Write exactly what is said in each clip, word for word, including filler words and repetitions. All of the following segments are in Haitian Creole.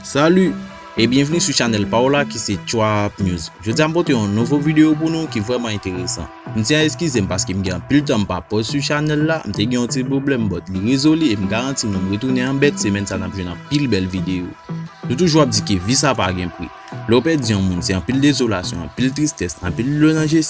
Salut e byenvni sou chanèl pa w la ki se Chwap News. Jodi a m pote yon nouvo videyo pou nou ki vrèman enteresan. M ti an eskize m paske m gen anpil tan m pa post sou chanèl la, m te gen yon ti pwoblèm but li rezoli e m garanti nou m retounen an bèt semèn sa n ap jwenn anpil bèl videyo. Nou toujou ap di ke vi sa pa gen pri. Lè w pèdi yon moun, se anpil dezolasyon, anpil tristès, anpil dlo nan je.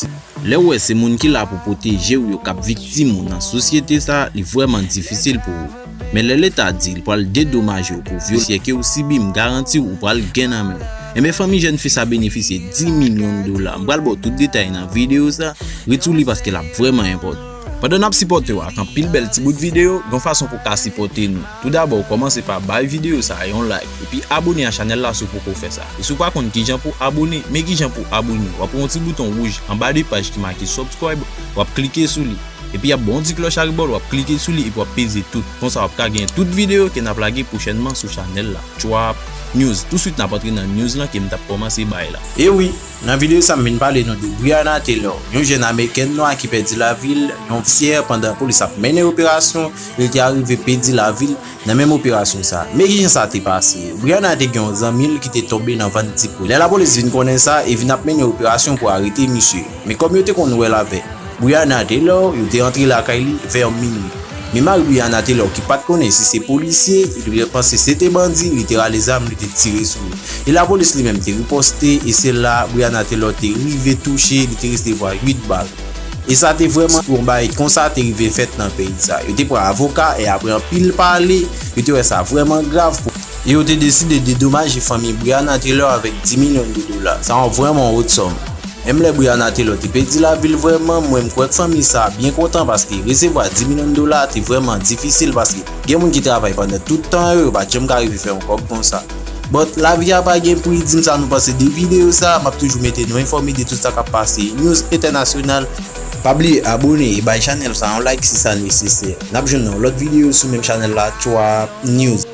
Lè w wè se moun ki la pou pwoteje w yo k ap viktim ou nan sosyete sa, li vrèman difisil pou ou. Men lè Leta di l pral dedomaje w pou vyolans ke w sibi, m garanti w ou pral gen nan men w. Enben fanmi jèn fi sa benefisye dis milyon dola. M pral ba w tout detay nan videyo sa, ret sou li paske l ap vrèman enpòtan. Pandan n ap sipòte w ak anpil bèl ti bout videyo, gen yon fason pou w ka sipòte nou. Toudabò, kòmanse pa bay videyo sa a yon like, epi abone a chanèl la si w poko fè sa. E si w pa konn kijan pou w abone, men kijan pou w abone. W ap wè yon ti bouton wouj anba de paj ki make subscribe, w ap klike sou li. Epi y ap ba w yon ti klòch a rebò l, w ap klike sou li epi w ap peze tout. Konsa w ap ka genyen tout videyo ke n ap lage pwochènman sou chanèl la. Chwap News. Touswit n ap antre nan news lan ke m t ap kòmanse bay la. E wi, nan videyo sa m vin pale nou de Breonna Taylor, yon jèn amerikèn nwa ki pèdi lavi l yon fyè pandan polis ap mennen operasyon, li te arive pèdi lavi l nan menm operasyon sa. Men kijan sa te pase. Breonna te gen yon zanmi l ki te tonbe nan vant ti poul. Lè lapolis vin konnen sa e vin ap mennen operasyon pou arete misye. Men kòm yo te konn wè l avèk Breonna Taylor, yo te antre lakay li vè minui. Men mari Breonna Taylor ki pa t konnen si se polisye, li te panse se te bandi, li te rale zam, li te tire sou li. E lapolis li menm te riposte, e se la Breonna Taylor te rive touche, li te resevwa uit bal. E sa te vrèman yon bagay konsa te rive fèt nan peyi sa. Yo te pran avoka e apre anpil pale, yo te wè sa vrèman grav pou, e yo te deside dedomaje fanmi Breonna Taylor avèk dis milyon de dola. Sa yon vrèman wòt sòm. Menm lè Breonna Taylor te pèdi lavi l vrèman, mwen m kwè k fanmi sa byen kontan paske resevwa dis milyon dola te vrèman difisil paske gen moun ki travay pandan tout tan yo, yo pa t janm ka rive fè yon kòb konsa. But lavi a pa gen pri, di m sa nou panse de videyo sa, m ap toujou mete nou enfòme de tout sa k ap pase, news entènasyonal. Pa bliye abone e bay chanèl sa yon like si sa nesesè. N ap jwenn nan yon lòt videyo sou menm chanèl la, Chwap News.